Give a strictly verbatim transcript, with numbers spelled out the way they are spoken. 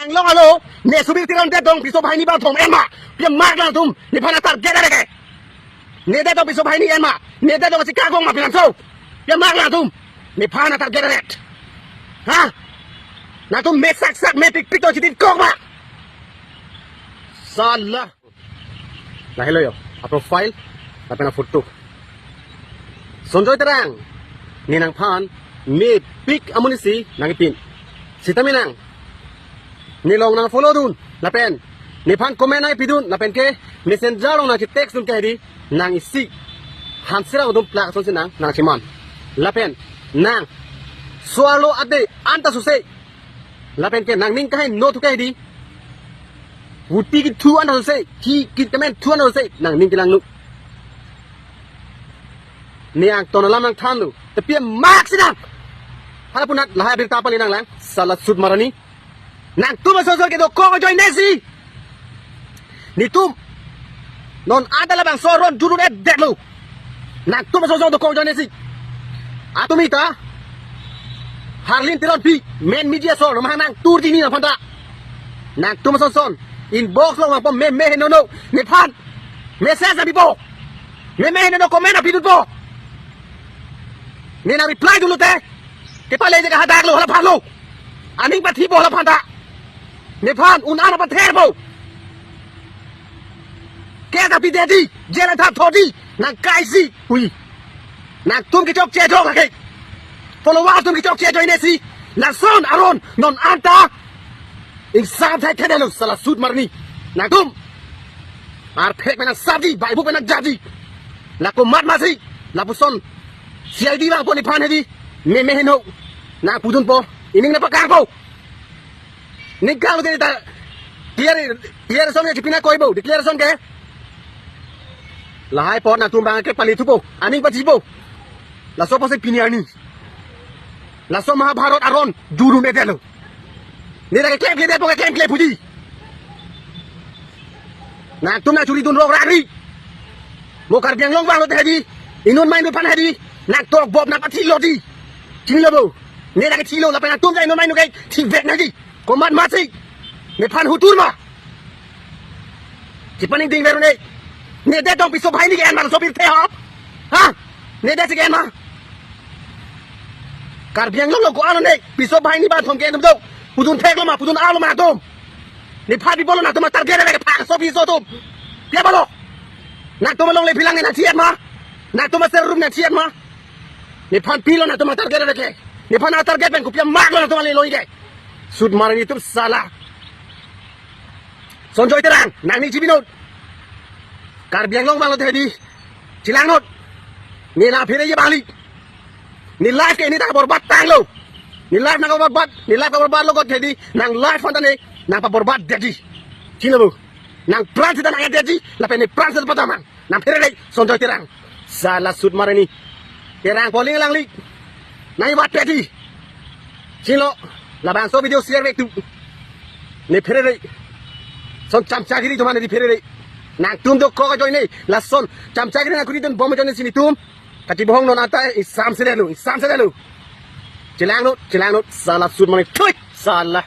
Anglong alo, ne Subir Teron det tong piso banghini bangthom en ma. Pi amark nangtum, nephan atarget areke. Ne det tong piso banghini en ma. Ne det tong si kagong ma pinangso. Pi amark nangtum, nephan atarget areke. Ha? Nangtum me saksak me pikpik tong chitinkok ma. Sala. Lahai lo yo, a profile, lapen a photo. Sonjoy Terang, ne nangphan mepik amonit si nangkipin. Sitame nang, ne along nangfollow dun, lapen nephan comment nangpidun, lapen ke messenger along nangchetext dun ke hedi, nang isi Hamsira udum plak asonsi nang, nangcheman. Lapen nang, so-arlo ade anta sose, lapen ke nangning kaheno thu ke hedi, vuti kethu anta sose, ki, ki kemen thu anta sose, nangning kelangno. Ne angton alam nangthanlo. Te pi amark si nang. Hala punat lahai abirta pali nanglang. Sala sut marani. Nangtum asonson kedokok ajoine si. Netum non anta labangso aron durun-et detlo. Nangtum asonson dokok ajoine si. Atum ita Harlin Teronpi, main media aso, mahang nangtur dini nangphanta. Nangtum asonson inbox along nangpon meme henono. Nephan message nangpipo. Meme henono comment nangpidunpo. Ne nang reply dunlote, kepale je kahadaklo, hala phanlo. Aning pathipo hala phanta. Nephan un-an apatherpo. Case nangpidetji, jail athap thotji, nang kaisi. Ui. Nangtum kechokche jok lake. Follower atum kechokche ajoine si. Lason aron non anta ingsam thekthedetlo, sala sut marani. Nangtum arphek me nangsapji, baibuk me nangjapji. La komat masi, lapuson C I D bangpo nephan hedi. Meme heno. Nangpudunpo, ining nangpakangpo. Ning kanglo tini ta clear, clear ason ke chipina koipo, declare ason ke. Lahai apot nangtum bang ke palithupo, aning pachipo. Laso apotsi pini arni, laso Mahabharat aron durun-edetlo. Ne lake klemkledetpo ke klemkle puji. Nangtum nangchuri dun rok rari. Mo Karbi Anglong vanglote hedi, inut mainut aphan hedi, nangtokbop nangpathilo di. Chinilo bo. Ne lake thilo lapen nangtum ta inut mainut ke thivek nangji. Komat masi. Nephan hutur ma. Chipaningding verune. Ne det tong piso banghini ke-en ma, so pirthe ho. Ha? Ne det si ke-en ma. Karbi Anglong along ko-an ne piso banghini bangthom ke-en atum do. Pudun theklo ma, pudun-arlo ma atum. Nephan pi pulo nangtum atarget areke, phak so piso atum. Pi pulo. Nangtum alongle aphilang ne nangchi-et ma. Nangtum aser arum nangchi-et ma. Nephan pilo nangtum atarget areke. Nephan atarget pen kopi amarklo nangtum ale lo-ik ke. Sut marani atum sala. Sonjoy Terang, nangning chibinot. Karbi Anglong vanglote hedi, chelangnon. Ne nangphere ye bali. Ne life ke ne ta borbat tanglo. Ne life nangborbad, ne life borbadlo kot hedi, nang life aphanta ne nangpaborbaddeji. Chinilo bo. Nangpran seta nang-edetji, lapen nepran seta padamang. Nangpherere, Sonjoy Terang. Sala sut marani. Terang poling langli. Nang ibat pedi. Chinilo, labangso video share vek tu. Ne pherere. Son chamchagiri atum ane di pherere. Nangtum dokok ajoine, lason chamchagiri nangkuri dunbom ajoine si netum. Kachebohong non anta ingsam sedetlo, ingsam sedetlo. Chelangnon, chelangnon, sala sut marani. Thui, sala.